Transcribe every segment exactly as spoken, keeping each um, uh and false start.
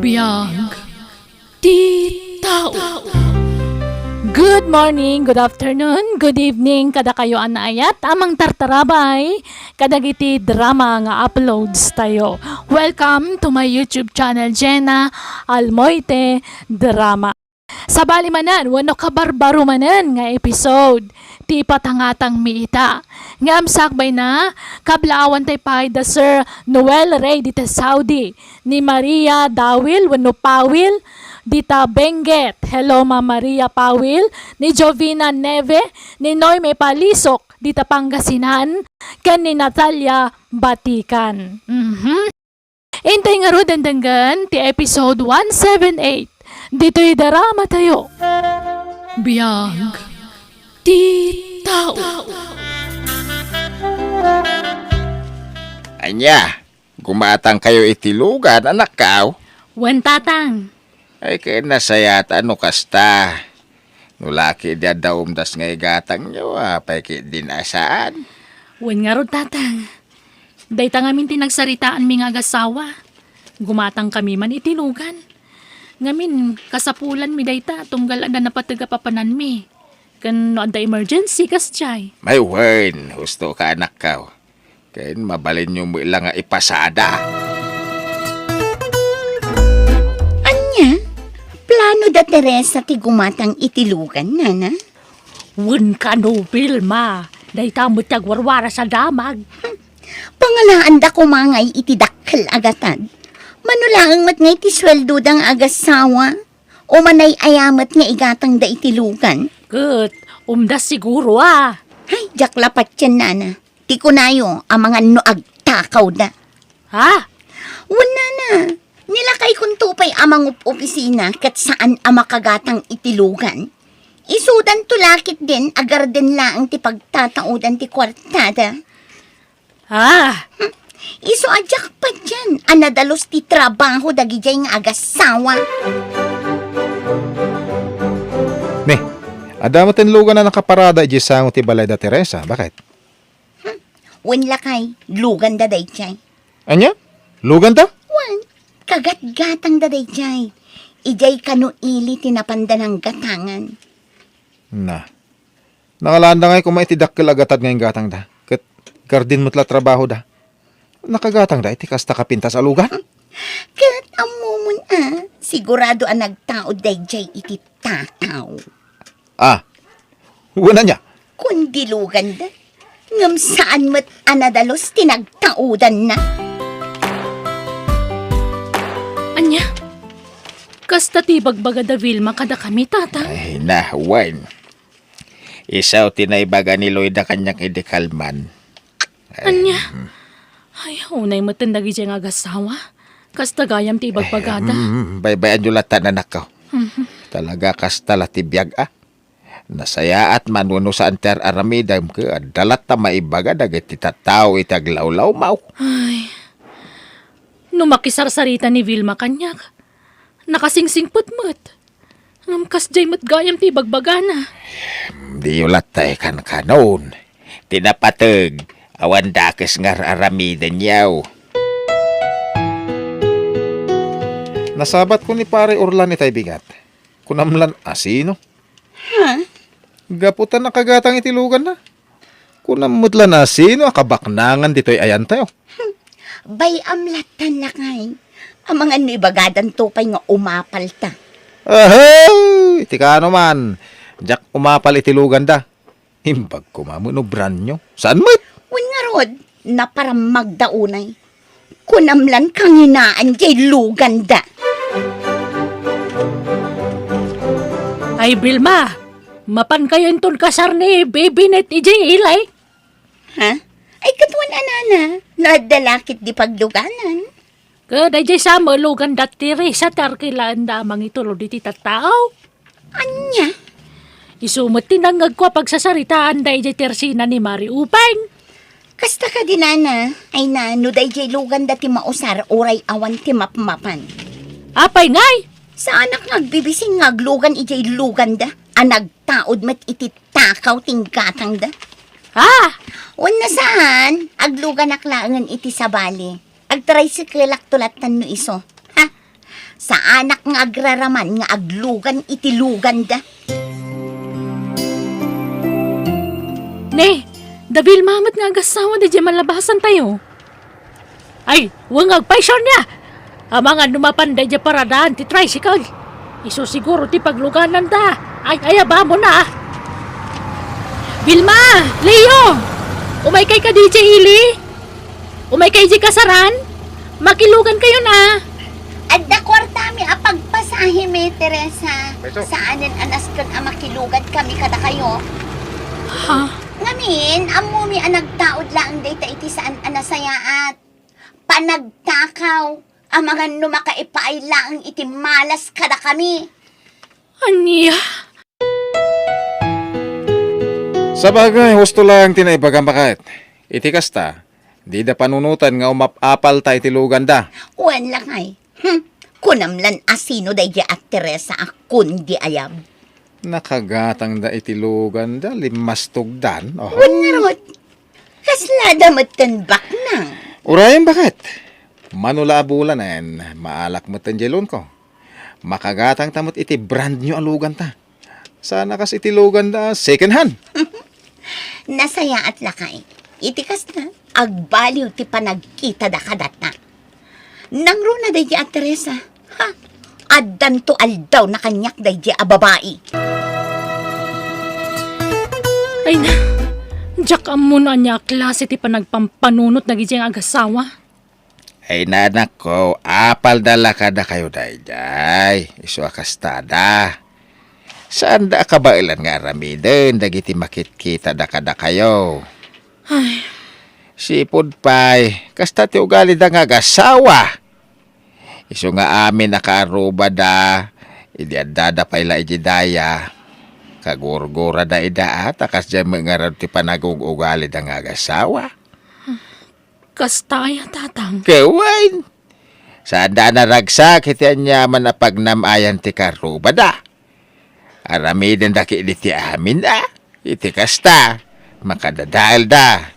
Biag ti tao. Good morning, good afternoon, good evening kadakayo a naayat a mangtartarabay kadagiti drama nga uploads tayo. Welcome to my YouTube channel, Jenna Almoite Drama. Sabali manen wenno kabarbaro manen nga episode ti ipatangatangmi ita. Ngem sakbayna, kablaawan tay pay da Sir Noel Rey dita Saudi, ni Maria Dawil wenno Pawil dita Benguet. Hello, Ma'am Maria Pawil, ni Jovina Neve, ni Noyme Palisok dita Pangasinan, ken ni Natalia Batikan. Mhm. Intay ngarud denggen ti episode one seven eight ditoy drama tayo. Biag ti tao. Ania, gumatangkayo iti lugan, anakkaw? Wen, tatang. Ay, ket nasayaat no kasta. No la ketdi adda umdas nga igatangyo, apay ketdin a saan? Wen ngarud, tatang. Dayta ngamin ti nagsaritaanmi nga agasawa. Gumatangkami man iti lugan. Ngamin, kasapulanmi dayta tunggal adda napateg a papananmi. Ken no adda emergency, kasdiay. Ay wen, husto ka, anakkaw. Ken mabalinyo met la nga ipasada. Ania? Plano da Teresa ti gumatang iti lugan, nana? Wen kano, Vilma. Dayta met ti agwarwaras a damag. Pangalaanda koma ngay iti dakkel a gatad. Mano laeng met ngay ti sueldoda nga agasawa? O manay-aya met nga igatangda iti lugan? Ket, umdas siguro, a. Ay, diak la patien, nana. Ti kunayo, amangan no agtakawda. Ha? Wen, nana, ni lakaykonto pay a mangup-opisina ket saan a makagatang iti lugan. Isudanto la ketdin a garden laeng ti pagtataodan ti kuartada. Ah! Hmm, isu a diak patien a nadalus ti trabaho dagidiay nga agasawa. Ne, adda met ti lugan a nakaparada idiay sango ti balay da Teresa. Baket? Hmm, wen lakay, luganda daydiay. Ania? Luganda? Wen, kagatgatangda daydiay. Idiay kano ili ti napanda nanggatangan. Na. Nangalaanda ngay koma iti dakkel a gatad nga inggatangda. Ket garden met la trabahoda. Nakagatangda iti kasta kapintas a lugan? Ket ammomon a, sigurado a nagtaud daydiay iti tataw. Ah, wen ania? Kundi luganda. Ngem saan met a nadalus ti nagtaudanna. Ania? Kasta ti ibagbaga da Vilma kadakami, tata? Ay, na, wen. Isu ti naibaga ni Loida kaniak idi kalman. Ay, ania? Hmm. Ay, unay met dagidiay nga agasawa. Kasta gayam ti ibagbagada. Ay, mm, baybay-anyo latta, anakko. Mhm. Talaga, kasta la ti biag, a. Nasayaat man wenno saan ti ar-aramidem, ket adda latta maibaga dagiti tattao iti aglawlawmaw. Ay. No makisarsarita ni Vilma kaniak, nakasingsingpet met. Ngem kasdiay met gayam ti ibagbagana. Diyo latta ikankanon. Ti napateg, awan dakes nga ar-aramidenyo. Nasabatko ni Pare Orlan itay bigat. Kunam lan asino? Ha? Gapu ta nakagatang iti luganna. Kunam met la, nasino a kabaknangan ditoy ayantayo? Bay-am lattan, lakay. Amangan no ibagadanto pay nga umapalta. Ahay! Ti kaano man, diak umapal iti luganda. Imbag koma met no branyo. Saan met? Wen ngarud, naparammagda unay. Kunam lan kanginaan diay luganda. Ay, Vilma, mapankayo inton kasar ni Bibinet idiay ilay? Ha? Ay, ket wen a, nana, no adda la ketdi pagluganan. Ket daydiay sa met luganda Teresa ti arkilaenda a mangitulod iti tattao. Ania? Isu met ti nangngegko a pagsasaritaanda idiay tersina ni Mari Upeng. Kasta kadi, nana, ay na, no daydiay luganda ti mausar uray awan ti mapmapan. Apay ngay? Saanak nga agbibising nga aglugan idiay luganda a nagtaud met iti takaw ti inggatangda. Ha? Wen a saan, agluganak laengen iti sabali. Agtricycle-akto lattan no isu. Ha? Saanak nga agraraman nga aglugan iti luganda. Ne, da Vilma met nga agassawa daydiay mallabasantayo. Ay, wen nga agpaysiarna. Amangan no mapan daydiay paradaan ti tricycle. Isu siguro ti paglugananda. Ay, ay, abamona. Vilma, Leo, umaykay kadi idiay ili? Umaykay idiay kasaran? Makilugankayon a. Adda kuartami a pagpasahe mi, Teresa. Saanen a nasken a makilugan kami kadakayo. Ha? Ngamin, ammomi a nagtaud laeng dayta iti saan a nasayaat. Panagtakaw, amangan no makaipaay laeng iti malas kadakami. Ania? Sabagay, husto laeng ti naibagam, baket. Iti kasta, dida panunoten nga umap-apalta iti luganda. Wen lakay. Hmm. Kunam lan a sino daydiay a Teresa a kun di ayab. Nakagatangda iti luganda, limmastogdan. Oh. Wen ngarud, kaslada metten baknang. Uray, baket. Mano la a bulanen, maalak metten diay loan ko. Makagatangta met iti brand new a luganta. Sana kas iti luganda, second hand. Nasayaat lakay. Iti kasta, agbaliw ti panagkitada kadatta. Nangruna daydiay a Teresa. Ha? Addanto aldawna kaniak daydiay a babai. Ay na, diak ammo no ania a klase ti panagpampanunot dagidiay nga agassawa. Ay, nanakko, apalda la kadakayo daydiay. Isu a kastada. Saanda a kabaelan nga aramiden dagiti makitkitada kadakayo. Ay. Sipud pay, kasta ti ugalida nga agassawa. Isu nga amin a kaarrubada, idi addada pay la iti daya, kagurgurada ida a, ta kasdiay met ngarud ti panagug-ugalida nga agassawa. Kasta aya, Tatang? Ket wen, saanda a naragsak iti aniaman a pagnam-ayan ti kaarrubada. Aramidenda ketdi ti amin a, iti kasta, makadadaelda.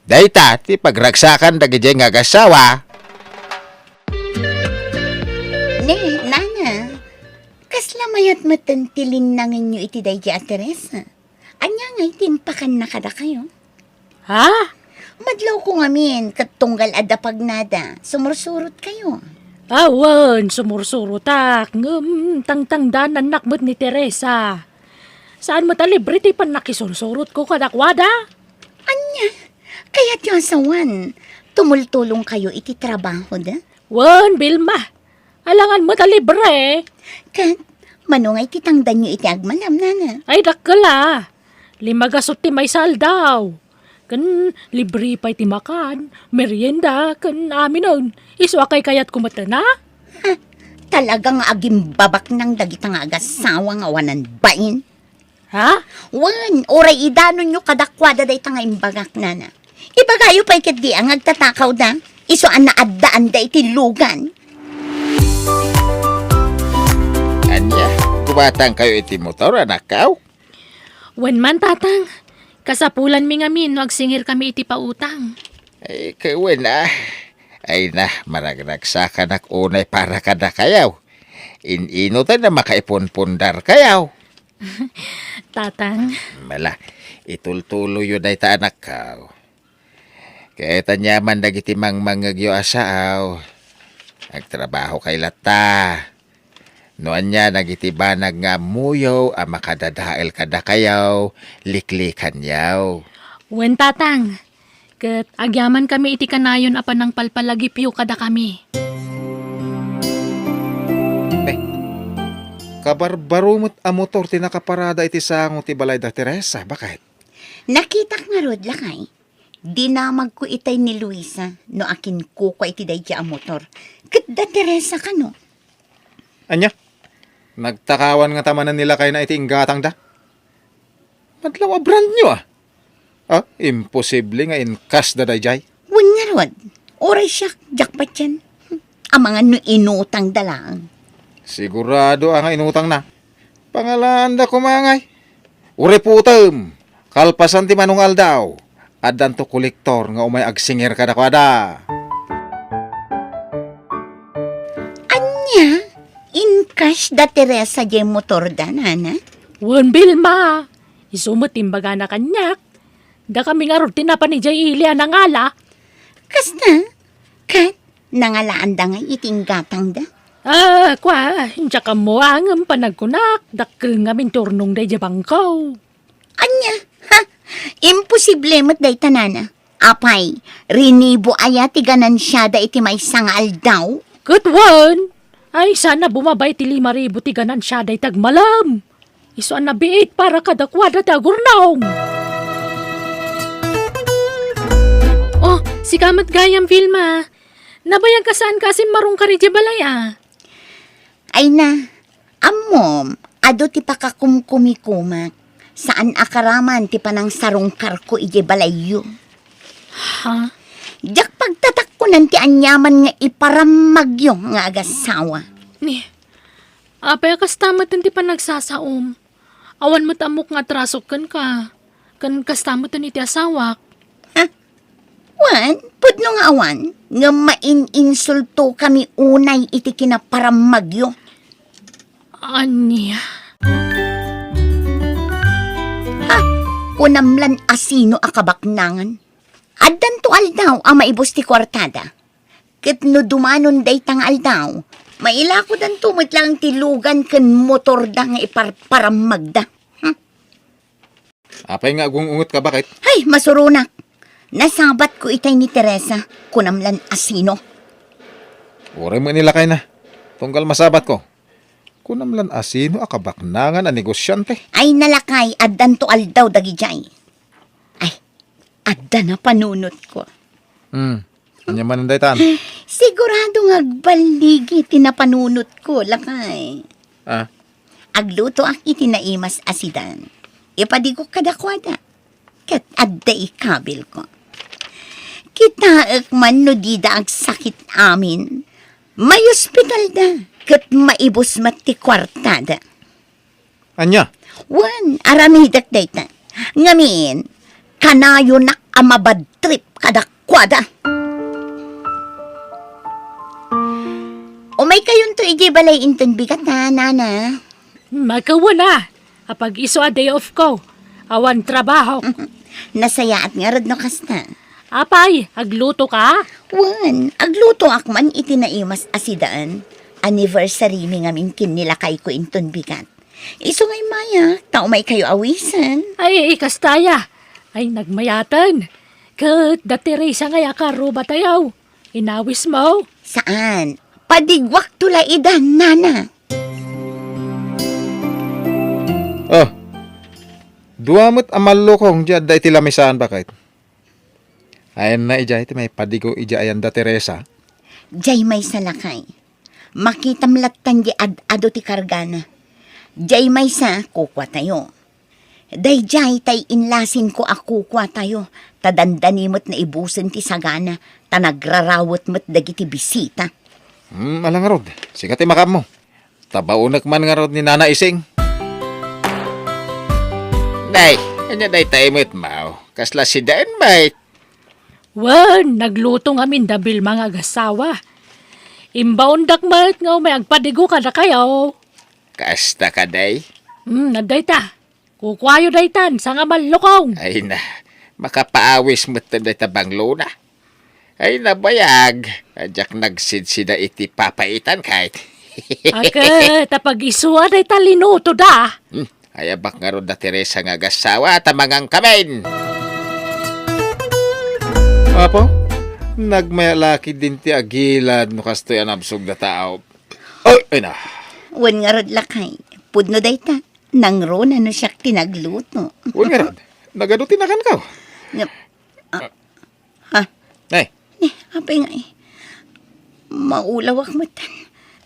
Dayta ti pagragsakan dagidiay nga agassawa. Ne, nana, kasla mayat metten ti linnangenyo iti daydiay a Teresa. Ania ngay ti impakanna kadakayo? Ha? Madlawko ngamin ket tunggal adda pagnada, sumursurotkayo. Awan, sumursurotak. Ngem tangtangdanannak met ni Teresa. Saan met a libre ti pannakisursurotko kadakuada? Ania? Kayatyo a sawen, tumultulongkayo iti trabahoda? Wen, Vilma. Alangan met a libre. Ket, mano nga iti tangdanyo iti agmalem, nana? Ay, dakkel a. Lima gasut ti maysa aldaw. Ken libre pay ti makan, merienda, ken aminen. Isu a kaykayatko met, na? Ha, talaga nga agimbabaknang dagita nga agassawa nga awanan bain. Ha? Wen, uray idanonyo kadakuada dayta nga imbagak, nana. Ibagayo pay ketdi a nga agtatakawda, isu a naaddaanda iti lugan. Ania, gumatangkayo iti motor, anakkaw? Wen man, Tatang. Kasapulanmi ngamin no agsingirkami iti pautang. Ay, ket wen a. Ay na, maragragsakanak unay para kadakayaw. In-ino ta na makaipunpundarkayaw? Tatang. Mala, itultuloyyo dayta, anakkaw. Ket aniaman dagiti mangmangngegyo a saaw, agtrabahokayo latta. No ania dagiti banag nga ammoyo a makadadael kadakayaw, liklikanyaw. Wen, Tatang. Ket agyamankami iti kanayon a panangpalpalagipyo kadakami. Ne, kabarbaro met a motor ti nakaparada iti sango ti balayda, Teresa, baket? Nakitak ngarud, lakay. Dinamagko itay ni Luisa no akinkukua iti daydiay a motor. Ket da Teresa kano? Ania? Nagtakawan ngata manen ni lakayna iti inggatangda? Madlaw a brand new, a. Ah, imposible nga inkasda daydiay. Wen ngarud, uray siak, diak patien. Amangan no inutangda laeng. Sigurado a nga inutangna. Pangalaanda koma ngay. Uray putem, kalpasan ti manungaldaw, addanto kolektor nga umay agsingir kadakuada. Ania? Kas da Teresa jay motorda, nana? Wen, Vilma. Isu met imbagana kaniak. Dakami ngarud ti napan idiay ili a nangala. Kasta? Ket nangalaanda ngay iti inggatangda? Ah, kua, diak ammo ngem panagkunak, dakkel ngamin ti urnongda idiay bangko. Ania? Ha? Imposible met dayta, nana. Apay, rinibo aya ti ganansiada iti maysa nga aldaw? Ket wen, ay sana bumaba iti lima ribu ti ganansiada iti agmalem. Isu a nabiit para kadakuada ti agurnong. Oh, sika met gayam, Vilma. Nabayag ka saan ka asimmarong kari idiay balay, a? Ay na, ammom, adu ti pakakumkumikumak. Saan a karaman ti panangsarungkarko idiay balayyo. Ha? Diak pagtatakkonan ti aniaman nga iparammagyo nga agassawa. Ni, apay a kasta met ti panagsasaom? Awan met ammok nga atrasok kenka. Ken kasta met iti asawak. Ha? Wen, pudno nga awan, ngem maininsultokami unay iti kinaparammagyo. Ania? Ha? Kunam lan asino a kabaknangan? Addanto aldaw a maibus ti kuartada. Ket no dumanon dayta nga aldaw, mailakodanto met laeng ti lugan ken motorda nga iparparammagda. Hmm. Apay nga agung-ungetka, baket? Hay, masuronak! Nasabatko itay ni Teresa, kunam lan asino. Uray met ni lakayna, tunggal masabatko. Kunam lan asino a kabaknangan a negosiante? Ay na lakay, addanto aldaw dagidiay. Ay, adda napanunotko. Hmm. Ania manen daytan? Sigurado nga agballigi ti napanunotko, lakay. Ah? Aglutoak iti naimas a sidan. Ipadigok kadakuada. Ket adda ikabilko. Kitaek man no dida agsakit amin. Maiospitalda, ket maibus met ti kuartada. Ania? Wen, aramidek dayta. Ngamin, kanayonak a mabad trip kadakuada. Umaykayonto idiay balay inton bigat, a, nana? Makawana, apag-isu a day off ko. Awan trabaho. Nasayaat ngarud no kasta. Apay, agluto ka? Wen, aglutoak man iti naimas a sidan. Anniversary mi ngamin ken ni lakayko inton bigat. Isu nga immayak, ta umaykayo awisen. Ay, ay, kasta aya. Ay, nagmayaten. Ket da Teresa nga aya karrubatayo. Inawis mo? Saan? Padiguakto la ida, nana. Oh, dua met a mallukong di adda iti lamisaan, baket. Ayanna idiay ti maipadigo idiay ayan da Teresa? Diay maysa, lakay. Makitam lattan di ad-adu ti kargana. Diay maysa, kukuatayo. Daydiay tay inlasinko a kukuatayo, ta dandani met naibusen ti sagana, ta nagrarawet met dagiti bisita. Hmm, ala ngarud, sika ti makaammo. Tabaonek man ngarud ni Nana Ising. Nay, ania dayta met, maw? Kasla sidaen, bay? Wen, nagluto ngamin da Vilma nga agassawa. Imbaondak met nga umay agpadigo kadakayo. Kasta kadi? Hmm, adda ita. Kukuayo daytan, saan nga mallukong. Ay na, makapaawis met dayta banglona. Ay, nabayag, a diak nagsidsida iti papaitan, kayat. Ket, apag-isu a dayta linutoda. Hmm, ayabak ngarud da Teresa nga agassawa, ta mangangkamin. Apo, nagmayat la ketdin ti agilad no kastoy a nabsog da tao. Ay, ay na. Wen ngarud, lakay, pudno dayta. Nangruna no siak ti nagluto. Wen ngarud, nagadu ti naganko. Ngem, ah, ha? Nay. Eh, apay ngay? Maulawak met.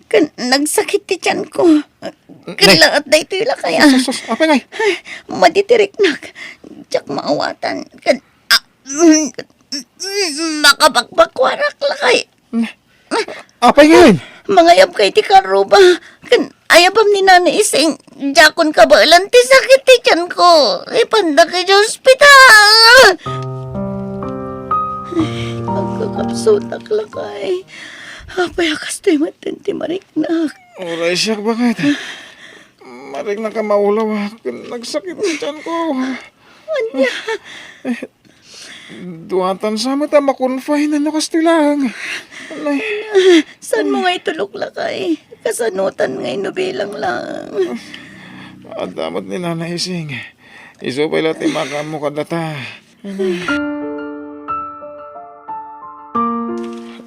Ken nagsakit ti tianko. Ken Nay. Laat daytoy lakay, ah. Sus, sus, apay ngay? Ay, maditiriknak. Diak maawatan. Ken, ah, mm, makabakbakkuarak lakay. Apay ngay? Mangayabka iti karruba. Ken ayabam ni Nana Ising, diakon kabaelan ti sakit ti tianko. Ipandak iti ospital. Ay, agkakapsutak lakay. Apay a kastoy met ti mariknak. Uray siak, baket. Mariknaka maulaw, ken nagsakit ti tianko. Ania? Duatan sa met a ma-confine no kastoy laeng. Nay. Saanmo nga itulok, lakay? Kasanotan nga inubilang laeng. Adda met ni Nana Ising. Isu pay la ti makaammo kadata.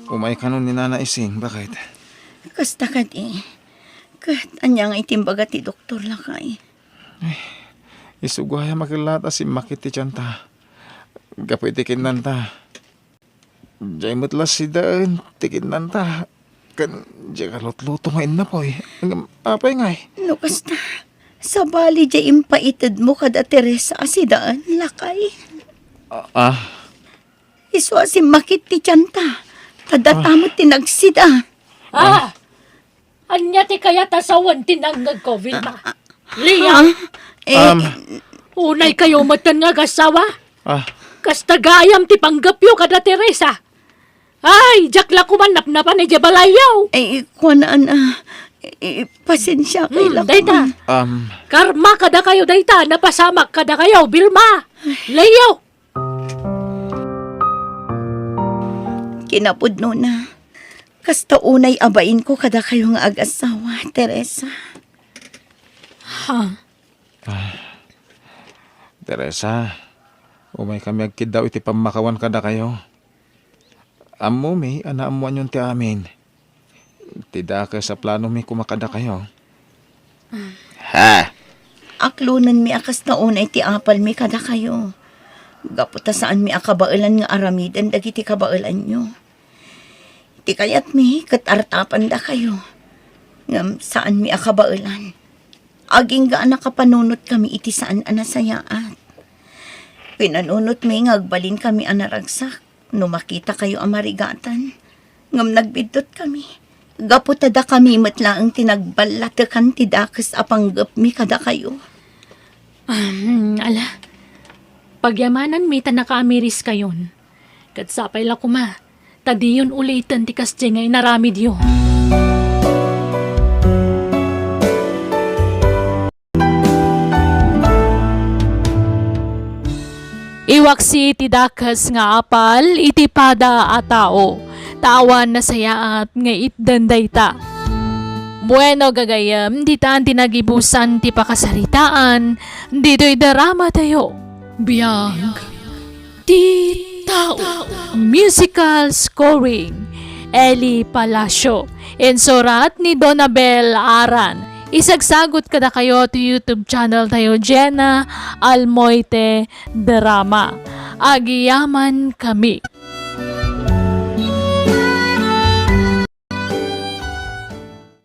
Umay kano ni Nana Ising, baket? Kasta kadi. Ket ania nga itimbaga ti doktor, lakay? Isu gayam a ket la ta simmakit ti tianta. Gapu iti kinnanta. Diay met la sidaen ti kinnanta. Ken diay kalutluto nga innapoy. Ngem apay ngay? No kasta, sabali diay impaitedmo kada Teresa a sidaen, lakay. Ah, ah. Isu a simmakit ti tianta. Ta data met ti nagsida. Ah! Ania ti kayat a sawen ti nangngegko, Vilma? Leo? Ah, eh, Um, Unay kayo metten nga agassawa? Ah. Kasta gayam ti panggepyo kada Teresa. Ay, diak la koman napnapan idiay balayyo. Eh, kuan, Ana. Eh, pasensia kay Hmm, la dayta. Koman. Um, Karma kada kayo dayta, napasamak kada kayo, Vilma. Leo. Kinapudnona, kasta unay a bainko kadakayo nga agassawa, Teresa. Ha? Ah, Teresa, umaykami agkiddaw iti pammakawan kadakayo. Ammomi a naammoanyon ti amin. Ti dakes a planomi koma kadakayo. Ha? Aklonenmi a kasta unay ti apalmi kadakayo. Gapu ta saanmi a kabaelan nga aramiden dagiti kabaelanyo. Ti kayatmi ket artapandakayo. Ngem saanmi a kabaelan. Agingga a nakapanunotkami iti saan a nasayaat. Pinanunotmi nga agbalinkami a naragsak no makitakayo a marigatan. Ngem nagbiddut kami, gapu ta dakami met laeng ti nagballatekan ti dakes a panggepmi kadakayo. Ahem, ala, pagyamananmi ta nakaamiriskayon. Ket sapay la koma, ta diyon uliten ti kasdi nga inaramidyo. Iwaksi ti dakes nga apal iti pada a tao, ta awan nasayaat nga itden dayta. Bueno, gagayyem, ditan ti nagibusan ti pakasaritaan ditoy dramatayo. Biag ti tao. Musical scoring, Eli Palacio. Insurat ni Donabel Aran. Isagsagot kadakayo ti YouTube channel tayo, Jenna Almoite Drama. Agyamankami.